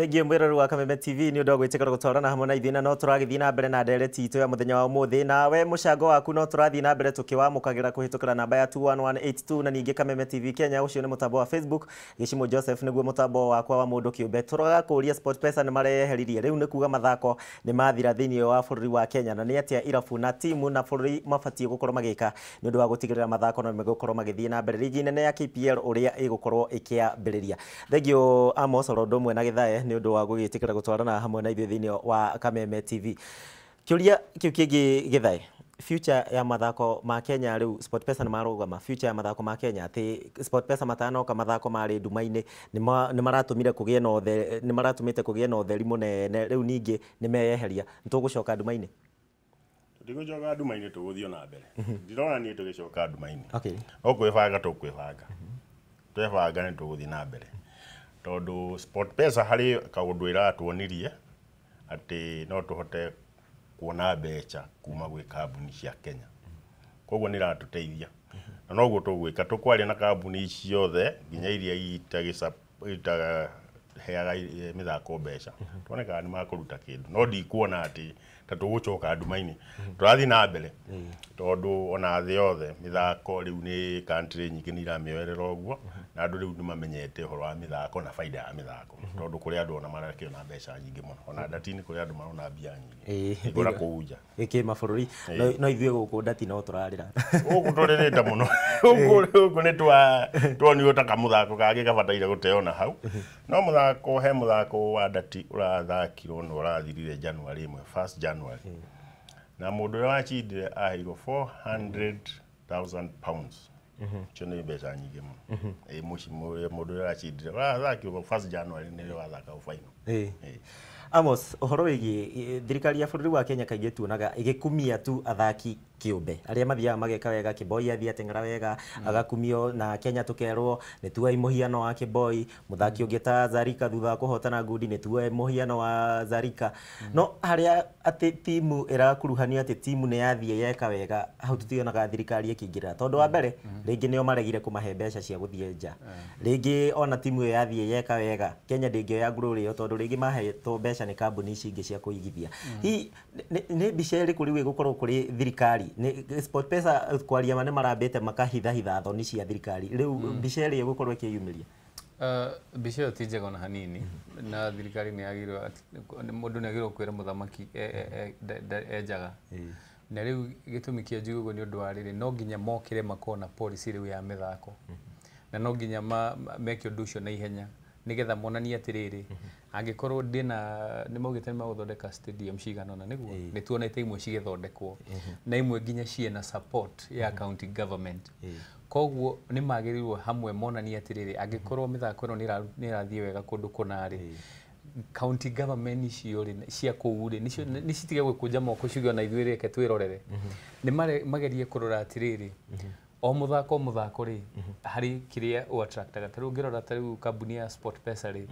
Thengiũ mwĩrori wa Kameme TV nĩ ũndũ wa gwĩtĩkĩra gũtwarana hamwe na ithuĩ, na no tũragĩthiĩ na mbere na ndereti itũ ya mũthenya wa ũmũthĩ. Nawe mũcango waku no tũrathiĩ na mbere tũkĩwamũkagĩra kũhĩtũkĩra namba ya 21182 na ningĩ Kameme TV Kenya, ũcio nĩ mũtambo wa Facebook. Gĩcimo Joseph nĩguo mũtambo wakwa wa mũndũ kĩũmbe. Tũragakũria, SportPesa nĩ mareyeheririe, rĩu nĩ kuga mathako nĩ mathira thĩinĩ wa bũrũri wa Kenya, na nĩ atĩa irabu na timu na bũrũri mabatiĩ gũkorwo magĩka nĩ ũndũ wa gũtigĩrĩra mathako no megũkorwo magĩthiĩ na mbere, rigi nene ya KPL ũrĩa ĩgũkorwo ĩkĩambĩrĩria. Thengiũ Amos oro ũndũ ũmwe na Gĩthae nĩ ũndũ wa gũgĩtĩkĩra gũtwarana hamwe na ithuĩ thĩinĩ wa Kameme TV. Kĩũria kĩu kĩngĩ, Gĩthae, future ya mathako ma Kenya, rĩu SportPesa nĩ marũgama, future ya mathako ma Kenya, atĩ SportPesa matanoka mathako marĩ nduma-inĩ, nĩ maratũmire kũgĩe na ũtheri, nĩ maratũmĩte kũgĩe na ũtheri mũnene, rĩu ningĩ nĩ meyeheria, nĩ tũgũcoka nduma-inĩ? Tũtigũcoka nduma-inĩ, tũgũthiĩ na mbere. Ndirona niĩ tũgĩcoka nduma-inĩ. No kwĩbanga tũkwĩbanga, twebanga nĩ tũgũthiĩ na mbere, tondũ SportPesa harĩ kaũndũ ĩratuonirie atĩ no tũhote kuona mbeca kuma gwĩ kambuni cia Kenya. Koguo nĩ iratũteithia na noguo tũgwĩka, tũkwaria na kambuni ciothe nginya iria itaheaga mĩthako mbeca, tuone kana nĩ makũruta kĩndũ. No ndikuona atĩ ta tũgũcoka nduma-inĩ, tũrathiĩ na mbere, tondũ ona thĩ yothe mĩthako rĩu nĩ country nyingĩ nĩ iramĩoerera ũguo, na andũ rĩu nĩ mamenyete ũhoro wa mĩthako na baida ya mĩthako, tondũ kũrĩ andũ ona marakĩona mbeca nyingĩ mũno, ona ndati-inĩ kũrĩ andũ marona mbia nyingĩ igũra kũu nja. Ĩkĩmabũrũri, no ithuĩ gũkũ ndati no tũrarĩra. Gũkũ tũrĩrĩte mũno, gũkũ nĩ tuonirwo ta kamũthako kangĩ gabataire gũteo na hau. No mũthako, he mũthako wa ndati ũrathakirwo na ũrathirire January 1, 1st January, na mũndũ ũrĩa wacindire aheirwo £400,000. Icio nĩ mbeca nyingĩ mũno. Ĩ mũndũ ũrĩa wacindire, ũrathakirwo 1st January, nĩrĩo wathaka final. Amos, ũhoro wĩgiĩ thirikari ya bũrũri wa Kenya, kaingĩ tuonaga ĩgĩkumia tu athaki kĩũmbe arĩa mathiaga mageka wega. Kĩboi athiĩ ateng'era wega agakumio, na Kenya tũkerwo nĩ tuoe mũhiano wa Kĩboi. Mũthaki ũngĩ ta Zarika, thutha wa kũhotana ngundi, nĩ tuoe mũhiano wa Zarika. No harĩa atĩ timu ĩrakuruhanio, atĩ timu nĩ yathiĩ yeka wega, hau tũtionaga thirikari ĩkĩingĩrĩra, tondũ wa mbere rĩngĩ nĩo maregire kũmahe mbeca cia gũthiĩ nja. Rĩngĩ ona timu ĩyo yathiĩ yeka wega, Kenya ndĩngĩoya glory ĩyo, tondũ rĩngĩ mahetwo mbeca nĩ kambuni ici ingĩ cia kũigithia. Hihi nĩ mbica ĩrĩkũ rĩu ĩgũkorwo kũrĩ thirikari? Nĩ SportPesa, kwaria ma, nĩ marambĩte makahithahitha thoni cia thirikari. Rĩu mbica ĩrĩa ĩgũkorwo ĩkĩyumĩria? Mbica ĩyo ti njega ona hanini, na thirikari nĩ yagĩrĩirwo, mũndũ nĩ agĩrĩirwo kwĩra mũthamaki enjaga. Na rĩu gĩtũmi kĩa njuge ũguo nĩ ũndũ wa rĩrĩ, no nginya mokĩre makorwo na policy rĩu ya mĩthako, na no nginya meke ũndũ ũcio na ihenya, nĩgetha monanie atĩrĩrĩ, angĩkorwo ndĩna nĩ maugĩte nĩ magũthondeka stadium cigana ũna, nĩguo nĩ tuonete imwe cigĩthondekwo na imwe nginya ciĩna support ya county government. Koguo nĩ magĩrĩirwo hamwe monanie atĩrĩrĩ, angĩkorwo mĩthako ĩno nĩ ĩrathiĩ wega kũndũ kũna rĩ, county government icio rĩ cia kũu rĩ, nĩcio nĩ citige gwĩkũnja moko ciuge ona ithuĩ reke twĩrorere. Nĩ magerie kũrora atĩrĩrĩ, o mũthako o mũthako rĩ, harĩ kĩrĩa ũ attractaga. Ta rĩu ũngĩrora, ta rĩu kambuni ya SportPesa rĩ,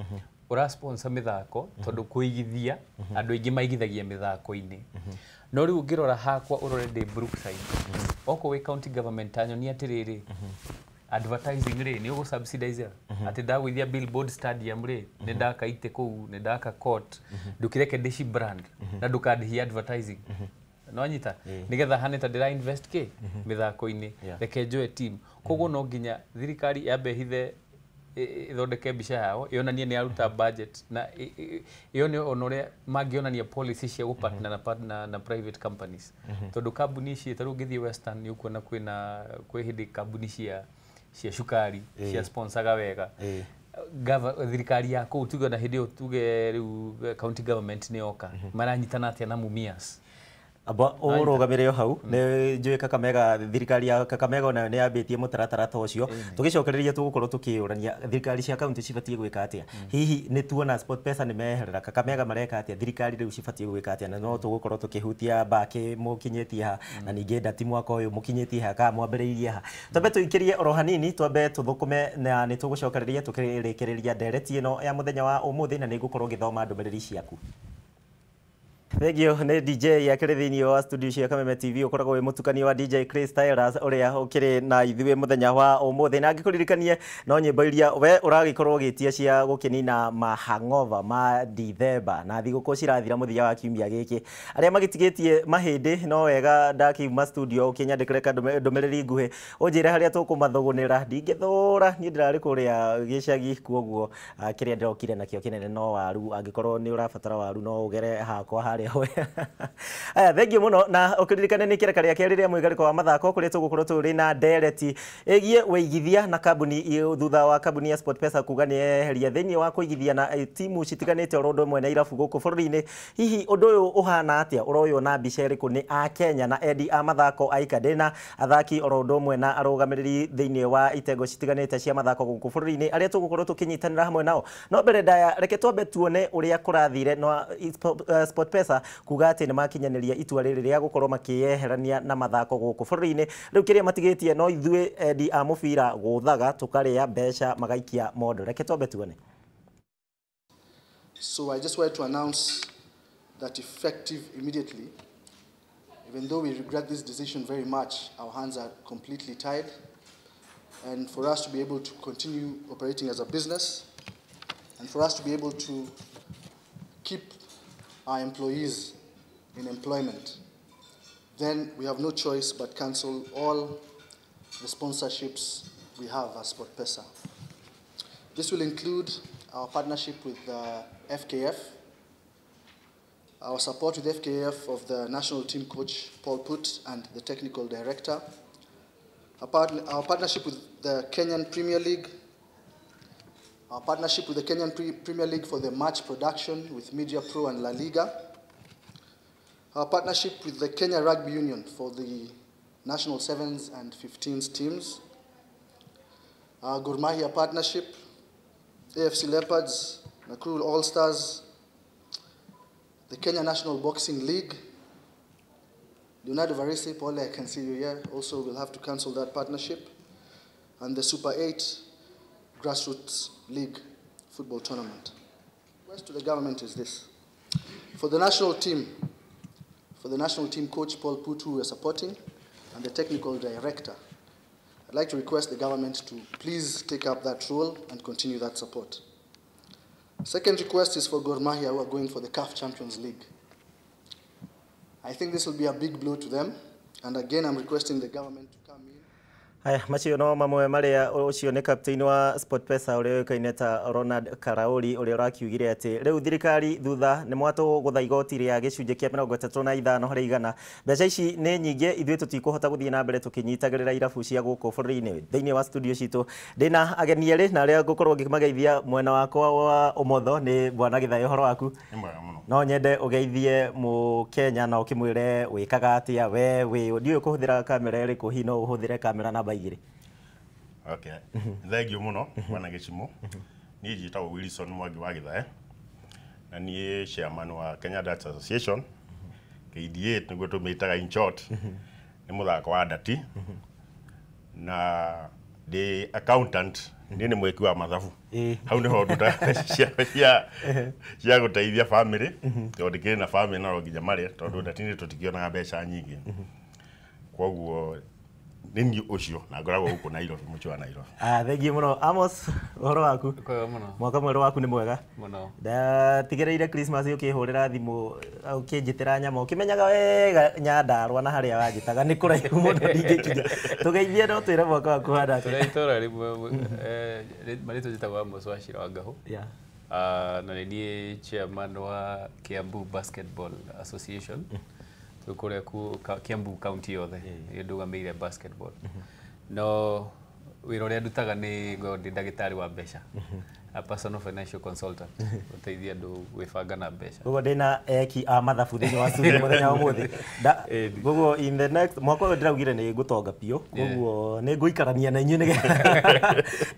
ũra sponsor mĩthako tondũ kũigithia andũ aingĩ maigithagia mĩthako-inĩ. No rĩu ũngĩrora hakwa, ũrore ndĩ Brookside, okorwo wĩ county government, ta nyonia atĩrĩrĩ, advertising rĩ, nĩ ũgũ subsidize atĩ ndagũithia billboard stadium rĩ, nĩ ndaka itĩ kũu, nĩ ndaka court, ndũkĩreke ndĩci brand na ndũkandĩhie advertising, no nyita nigetha hane ta ndĩra invest kĩ mĩthako-inĩ. Reke njoe team. Koguo no nginya thirikari yambe ĩhithe, ĩthondeke mbica yao yonanie nĩ yaruta budget, na ĩyo nĩ ona ũrĩa mangĩonania policy cia gũpartner na private companies, tondũ kambuni ici, ta rĩu ũngĩthiĩ Western, nĩ ũkuona kwĩna kwĩ hĩndĩ kambuni cia cukari cia sponsoraga wega. Thirikari ya kũu, tuge ona hĩndĩ ĩyo, tuge rĩu county government nĩ yoka, maranyitana atĩa na Mumias? Amba ũrũgamĩre o hau. Nĩ njũĩ Kakamega, thirikari ya Kakamega onayo nĩ yambĩtie mũtaratara ta ũcio. Tũgĩcokereria tũgũkorwo tũkĩũrania thirikari cia kaunti cibatiĩ gwĩka atĩa. Hihi nĩ tuona SportPesa nĩ meherera, Kakamega mareka atĩa? Thirikari rĩu cibatiĩ gwĩka atĩa? Na no tũgũkorwo tũkĩhutia mbakĩ mũkinyĩtie ha, na ningĩ ndati mwaka ũyũ mũkinyĩtie ha, kana mwambĩrĩirie ha. Twambe tũikĩrie oro hanini, twambe tũthũkũme, na nĩ tũgũcokereria tũkĩrĩkĩrĩria ndereti ĩno ya mũthenya wa ũmũthĩ, na nĩ ngũkorwo ngĩthoma ndũmĩrĩri ciaku. Thank you nĩ DJ akĩrĩ thĩinĩ wa studio cia Kameme TV ũkoragwo wĩ mũtukanio wa DJ Chris Tyrus ũrĩa ũkĩrĩ na ithuĩ mũthenya wa ũmũthĩ na ngĩkũririkanie no nyĩmbo iria we ũragĩkorwo ũgĩtia cia gũkĩnina ma hangover ma Dithemba na thigũkũ cirathira mũthia wa kiumia gĩkĩ arĩa magĩtigĩtie mahĩndĩ no wega ndakiuma studio ũkĩnyandĩkĩre ndũmĩrĩri nguhĩ ũnjĩre harĩa tũkũmathũgũnĩra ndingĩthũra niĩ ndĩrarĩ kũrĩa gĩcagi kuoguo kĩrĩa ndĩrokire nakĩo kĩnene no waru angĩkorwo nĩ ũrabatara waru no ũgere hakwa harĩa we. Aya thengiũ mũno na ũkĩririkane nĩ kĩreka rĩa kerĩ rĩa mwĩgarĩko wa mathako kũrĩa tũgũkorwo tũrĩ na ndereti ĩgiĩ wĩigithia na kambuni thutha wa kambuni ya SportPesa kuga nĩ yeheria thĩinĩ wa kũigithia na timu citiganĩte oro ũndũ ũmwe na irabu gũkũ bũrũri-inĩ. Hihi ũndũ ũyũ ũhana atĩa ũroywo na mbica ĩrĩkũ nĩ Akenya na endi a mathako aika ndĩna athaki oro ũndũ ũmwe na arũgamĩrĩri thĩinĩ wa itengo citiganĩte cia mathako gũkũ bũrũri-inĩ arĩa tũgũkorwo tũkĩnyitanĩra hamwe nao. No mbere ndaya reke twambe tuone ũrĩa kũrathire no SportPesa kuga atĩ nĩ makinyanĩria itua rĩrĩ rĩa gũkorwo makĩyeherania na mathako gũkũ bũrũri-inĩ. Rĩu kĩrĩa matigĩtie no ithuĩ endi a mũbira gũthaga tũkarĩa mbeca magaikia mondo. Reke twambe tuone. So I just wanted to announce that effective immediately, even though we regret this decision very much, our hands are completely tied. And for us to be able to continue operating as a business, and for us to be able to keep our employees in employment, then we have no choice but cancel all the sponsorships we have as SportPesa. This will include our partnership with the FKF, our support with FKF of the national team coach, Paul Put, and the technical director, our partnership with the Kenyan Premier League, our partnership with the Kenyan Premier League for the match production with Media Pro and La Liga, our partnership with the Kenya Rugby Union for the national 7s and 15s teams, our Gor Mahia partnership, AFC Leopards, Nakuru All-Stars, the Kenya National Boxing League, Leonardo Varese, Paul, I can see you here, also will have to cancel that partnership, and the Super 8 Grassroots League football tournament. The request to the government is this. For the national team, coach Paul Put, who we are supporting, and the technical director, I'd like to request the government to please take up that role and continue that support. Second request is for Gor Mahia, who are going for the CAF Champions League. I think this will be a big blow to them, and again I'm requesting the government to come in. Haya macio no mamwe maria ucio nĩ captain wa SportPesa ũrĩa ũĩkaine ta Ronald Karauri ũrĩa ũrakiugire atĩ rĩu thirikari thutha nĩ mwatũgũtha igoti rĩa gĩcunjĩ kĩa 35 harĩ igana. Mbeca ici nĩ nyingĩ ithuĩ tũtikũhota gũthiĩ na mbere tũkĩnyitagĩrĩra irabu cia gũkũ bũrũri-inĩ. Thĩinĩ wa studio citũ ndĩna ageni erĩ na arĩa ngũkorwo ngĩmageithia mwena wakwa wa ũmotho nĩ Bwana Githae, ũhoro waku? Nĩ mwega mũno. No nyende ũgeithie Mũkenya na ũkĩmwĩre wĩkaga atĩa we wĩ ndiũĩ kũhũthĩra kamera ĩrĩkũ, hihi no ũhũthĩre kamera namba 2. Okay. Thank you muno Bwana Gĩchimo. Niĩ njĩtagwo Wilson Mwangi wa Githae na niĩ chairman wa Kenya Darts Association KDA nĩguo tũmĩtaga in short. Nĩ mũthako wa ndati na ndĩ accountant, niĩ nĩ mwĩki wa mathabu. Hau nĩho ndutaga cia gũteithia family tondũ ndĩkĩrĩ na family na no nginya marĩe tondũ ndati nĩ tũtikĩonaga mbeca nyingĩ. Koguo nĩ ũcio na ngoragwo gũkũ Nairobi, mũciĩ wa Nairobi. Thank you mũno Amos, ũhoro waku? Kwega mũno. Mwaka mwerũ waku nĩ mwega? Mũno. Ndatigĩrĩire Christmas ũkĩhũrĩra thimũ ũkĩnjĩtĩra nyama ũkĩmenyaga wega Nyandarũa na harĩa wanjĩtaga nĩ kũraihu mũno ndingĩkinya. Tũgeithie no twĩre mwaka waku ũhana atĩa. Tũrĩ itũũra rĩmwe marĩtwa njĩtagwo Amos Wachira wa Ngahũ. Na nĩ niĩ chairman wa Kiambu Basketball Association. Kũrĩa Kiambu county yothe ndũgamĩire basketball. No wĩra ũrĩa ndutaga nĩ ngoragwo ndĩ ndagĩtarĩ wa mbeca, a personal financial consultant, gũteithia andũ gwĩbanga na mbeca. Koguo ndĩna eki a mathabu thĩinĩ wa studio mũthenya wa ũmũthĩ. Koguo in the next mwaka ũyũ ndĩraugire nĩ ngũtonga biũ, koguo nĩ ngũikarania na inyuĩ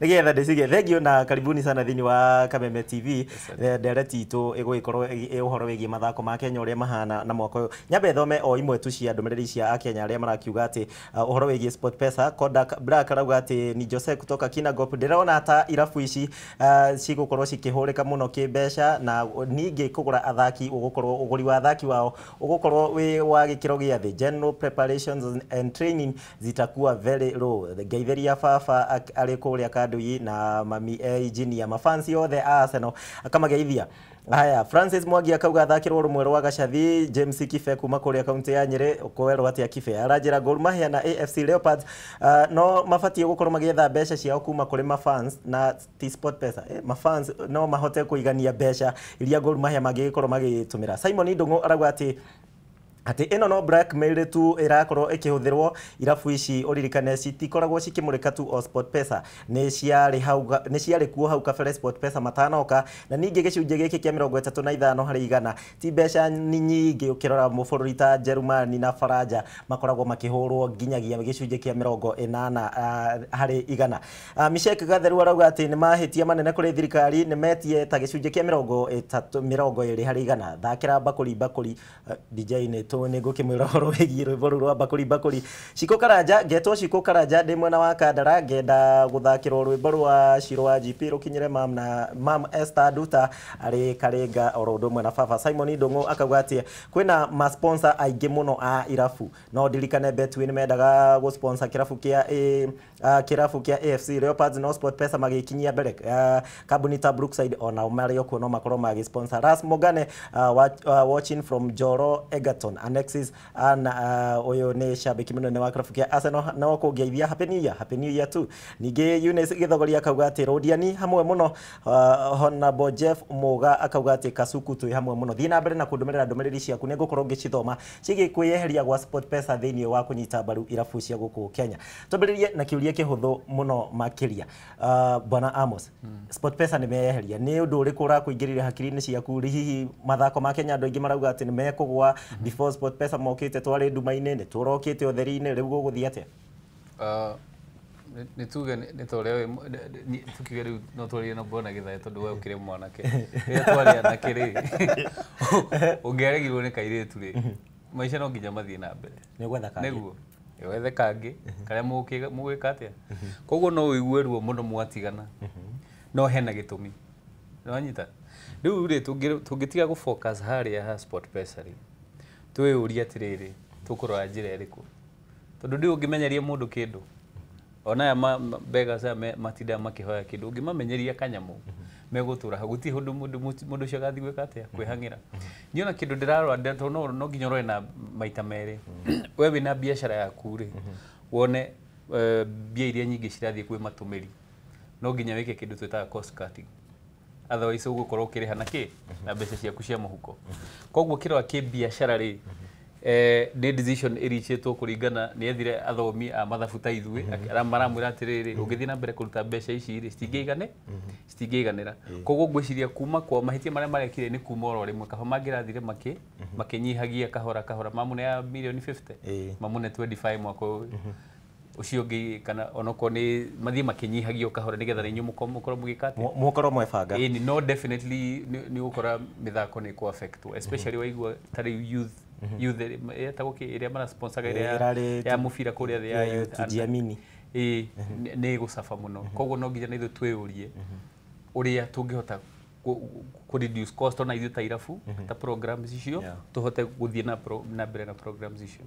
nĩgetha ndĩcirie. Thank you na karibuni sana thĩinĩ wa Kameme TV. Ndereti itũ ĩgũgĩkorwo ũhoro wĩgiĩ mathako ma Kenya ũrĩa mahana na mwaka ũyũ. Nyambe thome o imwe tu cia ndũmĩrĩri cia Akenya arĩa marakiuga atĩ ũhoro wĩgiĩ SportPesa. Kodak Black arauga atĩ ni Jose kutoka Kinangop, ndĩrona ta irabu ici cigũkorwo cikĩhũrĩka mũno kĩmbeca na ningĩ kũgũra athaki ũgũkorwo ũgũri wa athaki wao ũgũkorwo wĩ wa gĩkĩro gĩa thĩ. General preparations and training zitakuwa very low. Ngeithĩria baba arĩ kũrĩa Kandui na mami engineer mafansi othe a Arsenal akamageithia. Haya, Francis Mwangi akauga athakĩrwo rũmwe rwa Gacathi. James Kibe kuma kũrĩa kaunti ya Nyĩrĩ ũkwerwo atĩa Kibe aranjĩra Gor Mahia na AFC Leopards no mabatiĩ gũkorwo magĩetha mbeca ciao kuma kũrĩ mafans na ti SportPesa. Mafans no mahote kũigania mbeca iria Gor Mahia mangĩgĩkorwo magĩtũmĩra. Simon Ndung'u arauga atĩ ĩno no blackmail tu ĩrakorwo ĩkĩhũthĩrwo irabu ici ũririkane citikoragwo cikĩmũrĩka tu o SportPesa, nĩ ciarĩ kuo hau kabere SportPesa matanoka, na ningĩ gĩcunjĩ gĩkĩ kĩa 35 harĩ igana ti mbeca nyingĩ ũkĩrora mabũrũri ta Jerumani na Faranja makoragwo makĩhũrwo nginyagia gĩcunjĩ kĩa 80 harĩ igana. Mishek Gatheru arauga atĩ nĩ mahĩtia manene kũrĩ thirikari, nĩ metie ta gĩcunjĩ kĩa 20 harĩ igana. Thakĩra bakũri bakũri DJ nĩ nĩngũkĩmwĩra ũhoro wĩgiĩ rwĩmbo rũu rwa bakũri bakũri. Ciko Karanja ngetwo Ciko Karanja ndĩ mwena wa Kandara ngenda gũthakĩrwo rwĩmbo rwa Shiro wa GP rũkinyĩre mam na mam Esther Nduta arĩ Karinga oro ũndũ ũmwe na baba. Simon Ndung'u akauga atĩ kwĩna ma sponsor aingĩ mũno a irabu, no ndirikane Betway nĩ mendaga gũ sponsor kĩrabu kĩa AFC Leopards no SportPesa magĩkinyia mbere. Kambuni ta Brookside ona marĩ o kuo no makorwo magĩ sponsor. Ras Mogane watching from Joro Egerton Alexis ana ũyũ nĩ shabiki mũnene wa kĩrabu kĩa Arsenal no kũngeithia happy new year, happy new year too. Ningĩ Eunice Gĩthogori akauga atĩ Rodiani hamwe mũno. Honorable Jeff Muga akauga atĩ Kasuku twĩ hamwe mũno. Thiĩ na mbere na kũndũmĩrĩra ndũmĩrĩri ciaku, nĩ ngũkorwo ngĩcithoma ciĩgiĩ kwĩyeheria gwa SportPesa thĩinĩ wa kũnyita mbaru irabu cia gũkũ Kenya. Twambĩrĩrie na kĩũria kĩhũthũ mũno makĩria. Bwana Amos, SportPesa nĩ meyeheria, nĩ ũndũ ũrĩkũ ũrakũingĩrire hakiri-inĩ ciaku? Hihi mathako ma Kenya andũ aingĩ marauga atĩ nĩ mekũgwa before SportPesa mokĩte, twarĩ nduma-inĩ nĩ tũrokĩte ũtheri-inĩ, rĩu gũgũthiĩ atĩa? Nĩ tuge nĩ ta ũrĩa tukiuge rĩu no twarie na Bwana Githae tondũ we ũkĩrĩ mwanake. Rĩrĩa twarĩ anake rĩ, ũngĩaregirwo nĩ kairĩtu rĩ, maica no nginya mathiĩ na mbere. Nĩ gwetha kangĩ. Nĩguo wethe kangĩ karĩa mũgwĩka atĩa. Koguo no ũigue ruo mũno mwatigana, no hena gĩtũmi. Nĩwanyita? Rĩu rĩ, tũngĩtiga gũ focus harĩa ha SportPesa rĩ, twĩyũrie atĩrĩrĩ, tũkũrora njĩra ĩrĩkũ? Tondũ ndĩ ũngĩmenyeria mũndũ kĩndũ, ona aya beggars aya matindaga makĩhoya kĩndũ, ũngĩmamenyeria kanyamũ megũtũra hau, gũtirĩ ũndũ mũndũ ũcio agathiĩ gwĩka atĩa, kwĩhang'ĩra. Niĩ ona kĩndũ ndĩrarora, tondũ no nginya ũrore na maita merĩ. We wĩna biacara yaku rĩ, wone mbia iria nyingĩ cirathiĩ kwĩ matũmĩri, no nginya wĩke kĩndũ twĩtaga cost cutting. Otherwise ũgũkorwo ũkĩrĩha na kĩ na mbeca ciaku cia mũhuko. Koguo kĩrora kĩbiacara rĩ, nĩ decision ĩrichĩtwo kũringana nĩ ethire athomi a mathabu ta ithuĩ maramwĩra atĩrĩrĩ, ũngĩthiĩ na mbere kũruta mbeca ici rĩ, citingĩiganĩra. Koguo ngwĩciria kuma kwa mahĩtia marĩa marekire nĩ kuma oro rĩmwe, kaba mangĩrathire makĩnyihagia kahora kahora, mamune ya mirioni 50 mamune 25 mwaka ũyũ ũcio ũngĩ, kana onokorwo nĩ mathiĩ makĩnyihagio kahora nĩgetha na inyuĩ mũkorwo mũgĩka atĩa, mũkorwo mwebanga. Ĩni, no definitely nĩ ũgũkora mĩthako nĩ ĩkũ-affectwo, especially waigua ta rĩu youth ĩtagwo kĩ ĩrĩa marasponsaga ĩrĩa ya mũbira kũrĩa thĩ ya youth tujiamini, ĩĩ nĩ ĩgũcaba mũno. Koguo no nginya na ithuĩ twĩyũrie ũrĩa tũngĩhota kũ reduce cost ona ithuĩ ta irabu ta programs icio tũhote gũthiĩ na mbere na programs icio.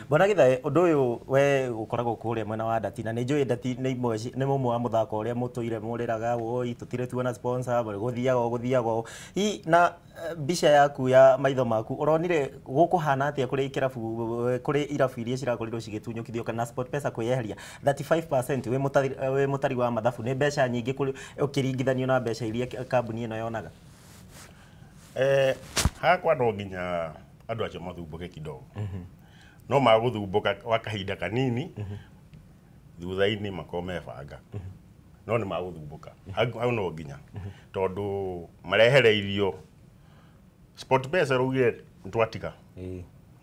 Bwana Githae, ũndũ ũyũ we ũkoragwo kũrĩa mwena wa Ndati, na nĩ njũĩ Ndati nĩ mũmwe wa mũthako ũrĩa mũtũire mũrĩraga woi tũtirĩ tuona sponsor, gũthiaga ũũ. Hihi na mbica yaku ya maitho maku ũronire gũkũhana atĩa kũrĩ kĩrabu, kũrĩ irabu iria cirakorirwo cigĩtunyũkithio kana SportPesa kwĩyeheria 35%? Wĩ mũtari wa mathabu, nĩ mbeca nyingĩ ũkĩringithanio na mbeca iria kambuni ĩno yonaga? Hakwa no nginya andũ acio mathumbũke kidogo, no magũthumbũka wa kahinda kanini, thutha-inĩ makorwo mebanga, no nĩ magũthumbũka hau no nginya, tondũ marehereirio SportPesa raugire nĩtwatiga,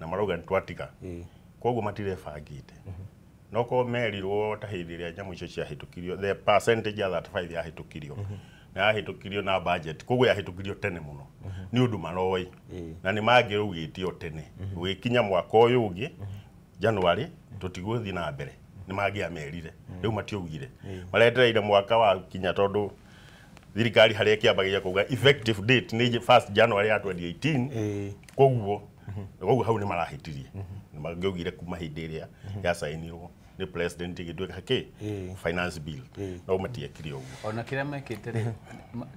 na marauga nĩtwatiga, koguo matirebangĩte. No korwo merirwo ta hĩndĩ ĩrĩa nyamũ icio ciahĩtũkirio, the percentage ya 35 yahĩtũkirio, na yahĩtũkirio na budget, koguo yahĩtũkirio tene mũno nĩ ũndũ maroĩ, na nĩ mangĩraugĩte o tene gũgĩkinya mwaka ũyũ ũngĩ January tũtigũthiĩ na mbere, nĩ mangĩamerire. Rĩu matiaugire, maretereire mwaka wa kinya, tondũ Thirikari harĩa ĩkĩambagia kuga effective date nĩ 1st January ya 2018. Koguo koguo hau nĩ marahĩtirie, nĩ mangĩaugire kuma hĩndĩ ĩrĩa yacainirwo nĩ president ĩgĩtuĩka kĩ finance bill, no matiekire ũguo. Ona kĩrĩa mekĩte rĩ,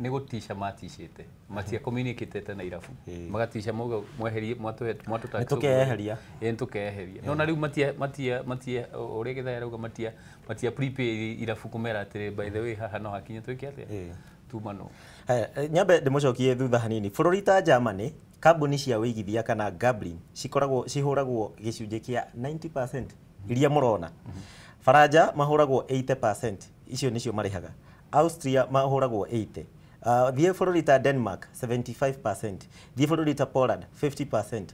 nĩ gũtica maticĩte, matia communicate na irabu, magatica mauga mweherie mwatũhe mwatũtax. Nĩtũkeyeheria. Ĩ, nĩtũkeyeheria. No na rĩu matia matia matia ũrĩa Gĩthaya arauga, matia prepare irabu kũmera atĩrĩ, by the way, haha no hakinye twĩke atĩa tuma no. Haya, nyambe ndĩmũcokie thutha hanini. Bũrũri ta Germany, kambuni cia wĩigithia kana gambling cikoragwo cihũragwo gĩcunjĩ kĩa 90% iria mũrona. Faranja mahũragwo 80%, icio nĩcio marĩhaga. Austria mahũragwo 80. Thiĩ bũrũri ta Denmark 75%, thiĩ bũrũri ta Poland 50%,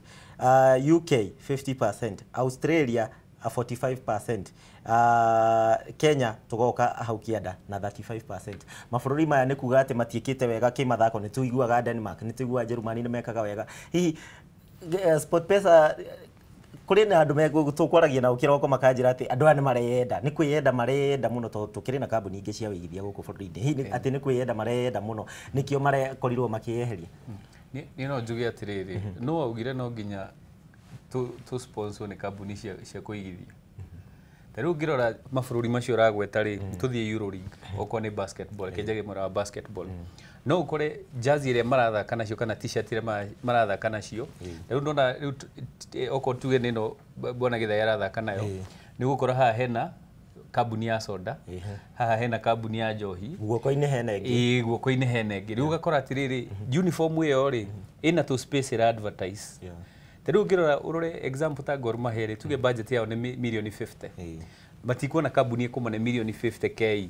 UK 50%, Australia 45%, Kenya tugoka hau kĩanda na 35%. Mabũrũri maya nĩ kuga atĩ matiĩkĩte wega kĩmathako. Nĩ tũiguaga Denmark, nĩ tũiguaga Jerumani nĩ mekaga wega. Hihi SportPesa, kũrĩ na andũ tũkwaragia nao kĩroko makanjĩra atĩ andũ aya nĩ mareyenda, nĩ kwĩyenda mareyenda mũno, tondũ tũkĩrĩ na kambuni ingĩ cia wĩigithia gũkũ bũrũri-inĩ. Hihi atĩ nĩ kwĩyenda mareyenda mũno nĩkĩo marekorirwo makĩyeheria? Niĩ no njuge atĩrĩrĩ, no augire no nginya tũ sponsor nĩ kambuni cia kũigithia. Ta rĩu ũngĩrora mabũrũri macio ũragweta rĩ, tũthiĩ Euroleague, okorwo nĩ basketball, kĩnjage mwena wa basketball, no ũkore jazi ĩrĩa marathaka nacio kana t-shirt ĩrĩa marathaka nacio rĩu, ndona rĩu okorwo tuge nĩ ĩno bwana Gĩthaiya arathaka nayo, nĩ ũgũkora haha hena kambuni ya soda, haha hena kambuni ya njohi, guoko-inĩ hena ĩngĩ. Ĩĩ, guoko-inĩ hena ĩngĩ. Rĩu ũgakora atĩrĩrĩ, uniform ĩyo rĩ, ĩna tũ space ĩra advertise. Ta rĩu ũngĩrora ũrore example ta Gor Mahia rĩ, tuge budget yao nĩ mirioni 50, matikuona kambuni ĩkũmane mirioni 50 k,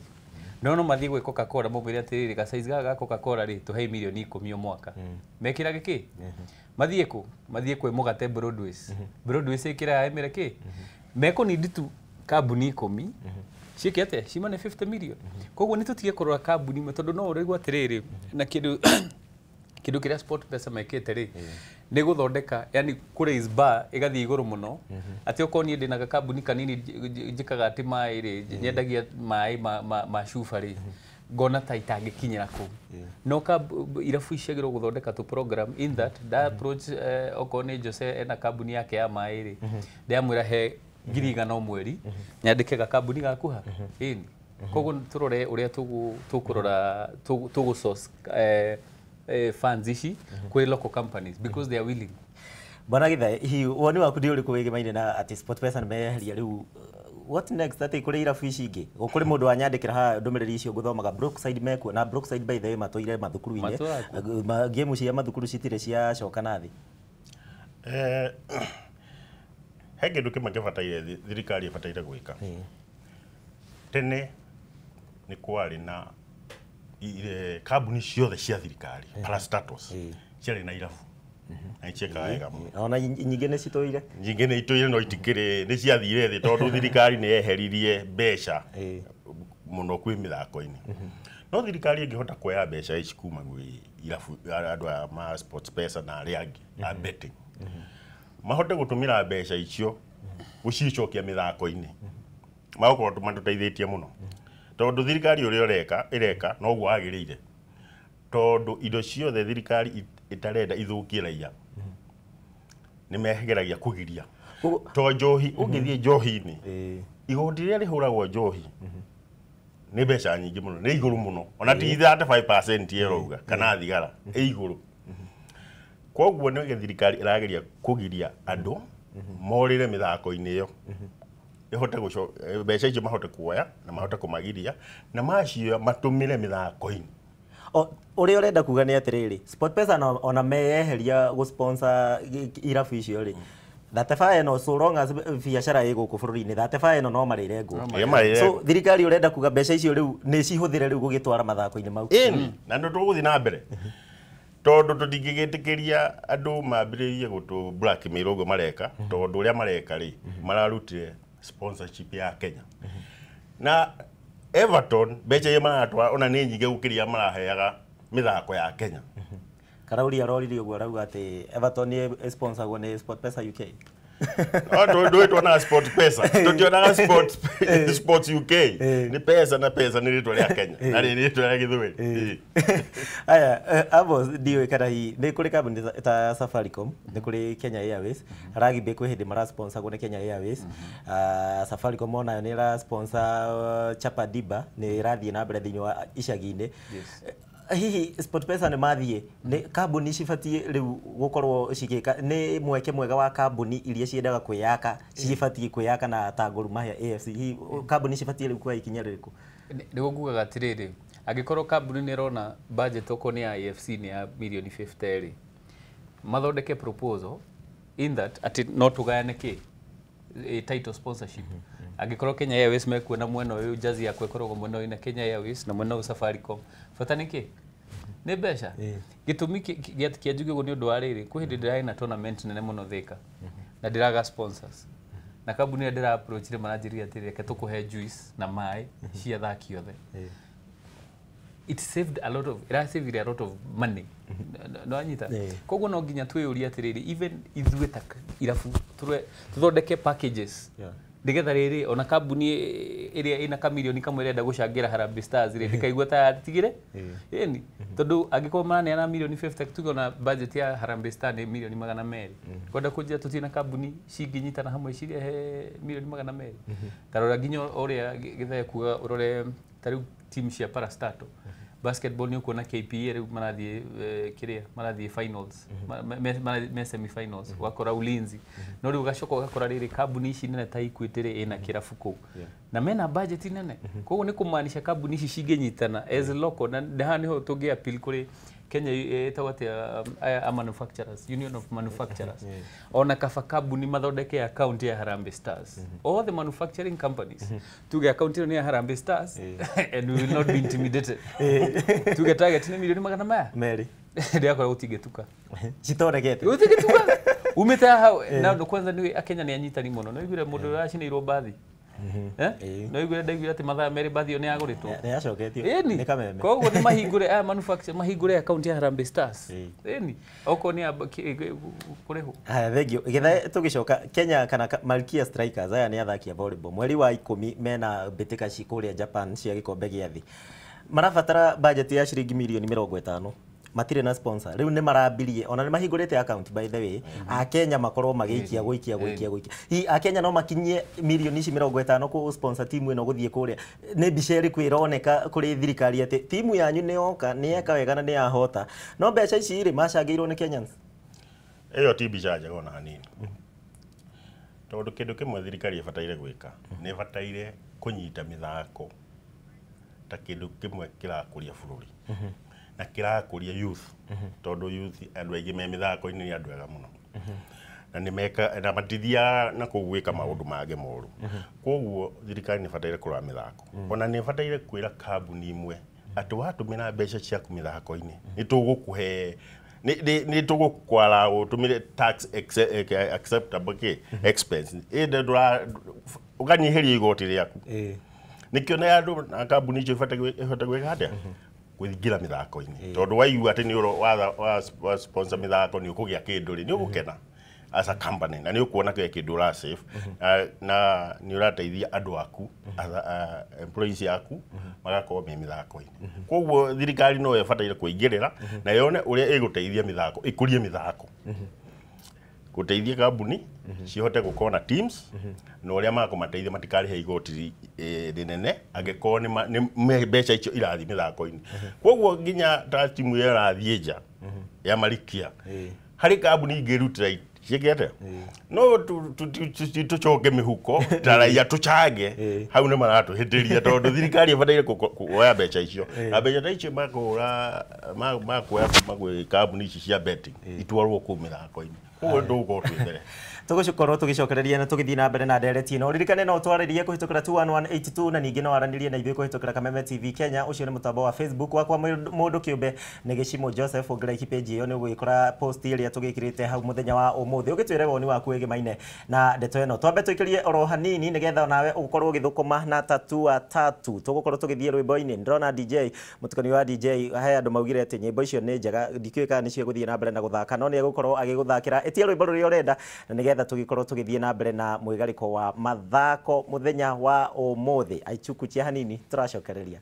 no mathiĩ gwĩ Coca-Cola mamwĩre atĩrĩrĩ, ga size gaka ga Coca-Cola rĩ, tũhei mirioni 10 o mwaka mekĩrage kĩ, mathiĩ kũ, mathiĩ kwĩ mũgate Broadways, Broadways ĩkĩraga ĩmere kĩ, mekũnindi tu kambuni 10 ciĩke atĩa, cimane 50 million. Koguo nĩ tũtige kũrora kambuni imwe, tondũ no ũraigua atĩrĩrĩ, na kĩndũ kĩrĩa SportPesa mekĩte rĩ, nĩ gũthondeka, yani kũ raise bar ĩgathiĩ igũrũ mũno, atĩ okorwo niĩ ndĩna gakambuni kanini njĩkaga atĩ maĩ rĩ, nyendagia maĩ ma cuba rĩ, ngona ta itangĩkinyĩra kũu. No irabu ici ciagĩrĩirwo gũthondeka tũ program in that da approach, okorwo nĩ Jose ena kambuni yake ya maĩ rĩ, ndĩramwĩra he 100,000 o mweri nyandĩke gakambuni gaku ha ĩni. Koguo tũrore ũrĩa tũkũrora tũgũ source funds ici kwĩ local companies because they are willing. Bwana Githae, hihi woni waku nĩ ũrĩkũ wĩgemaine na atĩ SportPesa nĩ meyeheria rĩu? What next atĩ kũrĩ irabu ici ingĩ? Kũrĩ mũndũ wanyandĩkĩra haha ndũmĩrĩri icio ngũthomaga, Brookside mekuo, na Brookside by the way matũire mathukuru-inĩ. Matũraga. Game cia mathukuru citirĩ ciacoka na thĩ. He kĩndũ kĩmwe kĩbataire thirikari ĩbataire gwĩka. Tene nĩ kwarĩ na kambuni ciothe cia thirikari, parastatals, ciarĩ na irabu na ciekaga wega mũno. Ona nyingĩ nĩ citũire. Nyingĩ nĩ itũire, no itikĩrĩ, nĩ ciathire thĩ tondũ thirikari nĩ yeheririe mbeca mũno kwĩ mĩthako-inĩ. No thirikari ĩngĩhota kuoya mbeca ici kuma gwĩ irabu, andũ aya ma Sports Pesa na arĩa angĩ a betting, mahote gũtũmĩra mbeca icio gũcicokia mĩthako-inĩ, magũkorwo matũteithĩtie mũno, tondũ thirikari ũrĩa ũreka ĩreka noguo wagĩrĩire, tondũ indo ciothe thirikari ĩtarenda ithũkie raia nĩ megeragia kũgiria. To njohi, ũngĩthiĩ njohi-inĩ, igoti rĩrĩa rĩhũragwo njohi nĩ mbeca nyingĩ mũno, nĩ igũrũ mũno, ona ti 35% ĩrauga kana thigara ĩ igũrũ. Koguo nĩ thirikari ĩrageria kũgiria andũ morĩre mĩthako-inĩ ĩyo, ĩhote gũco mbeca icio mahote kuoya na mahote kũmagiria na macioya matũmĩre mĩthako-inĩ. Ũrĩa ũrenda kuga nĩ atĩrĩrĩ, SportPesa ona meyeheria gũ-sponsor irabu icio rĩ, 35 ĩno, so long as biacara ĩ gũkũ bũrũri-inĩ, 35 ĩno no marĩrengwo. Ĩ, marĩrengwo. So thirikari ũrenda kuga mbeca icio rĩu nĩ cihũthĩre rĩu gũgĩtwara mathako-inĩ mau. Ĩni, na nĩ tũgũthiĩ na mbere, tondũ tũtingĩgĩtĩkĩria andũ mambĩrĩrie gũtũ blackmail ũguo mareka, tondũ ũrĩa mareka rĩ, mararutire sponsorship ya Kenya na Everton, mbeca iria maratwara ona nĩ nyingĩ gũkĩria maraheaga mĩthako ya Kenya. Karauri aroririe ũguo, arauga atĩ Everton nĩ sponsor nĩ SportPesa UK. No ndũĩ tuonaga Sport Pesa, tũtionaga Sports UK. Nĩ pesa na pesa nĩ rĩtwa rĩa Kenya na nĩ rĩtwa rĩa Gĩthweri. Aya, Amos, ndiũĩ kana hihi nĩ kũrĩ kambuni ta Safaricom, nĩ kũrĩ Kenya Airways, rugby kwĩ hĩndĩ marasponsor nĩ Kenya Airways. Safaricom onayo nĩ ĩrasponsor Chapa Diba, nĩ ĩrathiĩ na mbere thĩinĩ wa icagi-inĩ. Hihi SportPesa nĩ mathiĩ, nĩ kambuni cibatiĩ rĩu gũkorwo cigĩka, nĩ mweke mwega wa kambuni iria ciendaga kwĩyaka cibatiĩ kwĩyaka na ta Gor Mahia AFC, hihi kambuni cibatiĩ rĩu kuoya ikinya rĩrĩkũ? Nĩguo ngugaga atĩrĩrĩ, angĩkorwo kambuni nĩ ĩrona budget okorwo nĩ ya AFC nĩ ya mirioni 50 rĩ, mathondeke proposal in that atĩ no tũgayane kĩ title sponsorship. Angĩkorwo Kenya Airways mekuona mwena ũyũ, jazi yakwa ĩkoragwo mwena ũyũ na Kenya Airways na mwena ũyũ Safaricom, bata nĩ kĩ? Nĩ mbeca. Gĩtũmi kĩa njuge ũguo nĩ ũndũ wa rĩrĩ, kwĩ hĩndĩ ndĩrarĩ na tournament nene mũno Thika na ndĩraga sponsors, na kambuni ĩrĩa ndĩra approach rĩ maranjĩrire atĩrĩ, reke tũkũhe juice na maĩ cia athaki othe. It saved a lot of, ĩrasavire a lot of money. Nĩwanyita? Koguo no nginya twĩyũrie atĩrĩrĩ, even ithuĩ ta irabu tũthondeke packages nĩgetha rĩrĩ ona kambuni ĩrĩa ĩna kamirioni kamwe ĩrenda gũcangĩra Harambee Stars rĩ, ndĩkaigua ta yatigire. Ĩni tondũ angĩkorwo maraneana mirioni 50, tuge ona budget ya Harambee Stars nĩ mirioni 200, kwenda kũnjĩra tũtirĩ na kambuni cingĩnyitana hamwe cirehe mirioni 200. Ta rora nginya ũrĩa Gĩthaiga kuga, ũrore ta rĩu team cia Parastato basketball, nĩ ũkuona KPA rĩu marathiĩ kĩrĩa marathiĩ finals, me semi finals, ũgakora Ulinzi, no rĩu ũgacoka ũgakora rĩrĩ kambuni ici nene ta Equity rĩ ĩna kĩrabu kũu na mena budget nene. Koguo nĩ kũmaanisha kambuni ici cingĩnyitana as local, na haha nĩho tũngĩ appeal kũrĩ Kenya ĩtagwo atĩa, aya a manufacturers, Union of Manufacturers, ona kaba kambuni mathondeke account ya Harambee Stars, all the manufacturing companies, tuge account ĩyo nĩ ya Harambee Stars and we will not be intimidated. Tuge target nĩ mirioni 200, ndĩrakora gũtingĩtuka. Citonekete. Gũtingĩtuka umĩte haha na kwanza nĩ Akenya nĩ anyitani mũno. Nĩ ũiguire mũndũ ũracinĩirwo mbathi? No iguire, ndaiguire atĩ mathaa merĩ mbathi ĩyo nĩ yagũrĩtwo. Nĩ yacoketio. Ĩni. Nĩ Kameme. Koguo nĩ mahingũre aya manufacture, mahingũre account ya Harambee Stars. Ĩni okorwo nĩ ya kũrĩhwo. Haya, thank you. Githae tũgĩcoka Kenya kana Malkia Strikers, aya nĩ athaki a volleyball, mweri wa 10 mena mbĩtĩka ci kũrĩa Japan cia gĩkombe gĩa thĩ, marabatara budget ya ciringi mirioni 50, matirĩ na sponsor. Rĩu nĩ marambirie, ona nĩ mahingũrĩte account by the way, Akenya makorwo magĩikia gũikia gũikia gũikia. Hihi Akenya no makinyie mirioni ici 50 kũ sponsor timu ĩno gũthiĩ kũrĩa? Nĩ mbica ĩrĩkũ ĩroneka kũrĩ thirikari atĩ timu yanyu nĩ yoka, nĩ yeka wega na nĩ yahota, no mbeca ici rĩ macangĩirwo nĩ Kenyans? Ĩyo ti mbica njega ona hanini, tondũ kĩndũ kĩmwe thirikari ĩbataire gwĩka, nĩ ĩbataire kũnyita mĩthako ta kĩndũ kĩmwe kĩrakũria bũrũri na kĩrakũria youth, tondũ youth andũ aingĩ me mĩthako-inĩ nĩ andũ ega mũno na nĩ meka na matithiaga na kũu gwĩka maũndũ mangĩ moru. Koguo thirikari nĩ ĩbataire kũrora mĩthako, ona nĩ ĩbataire kwĩra kambuni imwe atĩ watũmĩra mbeca ciaku mĩthako-inĩ nĩ tũgũkũhe, nĩ tũgũkwara ũtũmĩre tax acceptable kĩ expense ĩndĩ ndũra ũkanyihĩria igoti rĩaku. Nĩkĩo na andũ na kambuni icio ibatiĩ gwĩka atĩa? Kũingĩra mĩthako-inĩ, tondũ waigua atĩ nĩ wa sponsor mĩthako nĩ ũkũgĩa kĩndũ rĩ, nĩ ũgũkena as a company na nĩ ũkuona kĩrĩa kĩndũ ũra save na nĩ ũrateithia andũ aku, employees aku magakorwo me mĩthako-inĩ. Koguo thirikari no ĩbataire kũingĩrĩra na yone ũrĩa ĩgũteithia mĩthako, ĩkũrie mĩthako, gũteithia kambuni cihote gũkorwo na teams na ũrĩa makũmateithia matikarĩhe igoti rĩnene angĩkorwo nĩ mbeca icio irathiĩ mĩthako-inĩ. Koguo nginya ta timu ĩyo ĩrathiĩ nja ya Marikia, harĩ kambuni ingĩrutĩra ciĩke atĩa, no tũcoke mĩhuko ta raia tũchange. Hau nĩ maratũhĩtĩria, tondũ thirikari ĩbataire kuoya mbeca icio, na mbeca ta icio makũra makuoya kuma gwĩ kambuni ici cia betting itwarwo kũu mĩthako-inĩ. Koguo ndũgũkorwo twĩ mbere. Tũgũkorwo tũgĩcokereria na tũgĩthiĩ na mbere na ndereti ĩno. Ririkane no twarĩrie kũhĩtũkĩra 21182, na ningĩ no aranĩrie na ithuĩ kũhĩtũkĩra Kameme TV Kenya, ũcio nĩ mũtambo wa Facebook wakwa mũndũ kĩũmbe nĩ Gĩcimo Joseph. Ũngĩraiki page ĩyo nĩ ũgũgĩkora post ĩrĩa tũgĩkĩrĩte hau mũthenya wa ũmũthĩ, ũgĩtwĩre woni waku wĩgĩmaine na ndeto ĩno. Twambe tũikĩrie oro hanini nĩgetha nawe ũgũkorwo ũgĩthũkũma na tatua tatu. Tũgũkorwo tũgĩthiĩ rwĩmbo-inĩ. Ndĩrona DJ mũtukanio wa DJ he andũ maugire atĩ nyĩmbo icio nĩ njega, ndikĩũĩ kana nĩcio gũthiĩ na mbere na gũthaka, no nĩ egũkorwo agĩgũthakĩra. Ĩtia rwĩmbo rũrĩa ũrenda na nĩgetha Nigetha tugikorwo tugithie na mbere na mwigariko wa mathako muthenya wa umuthi. Aichukuchia hanini turacokereria.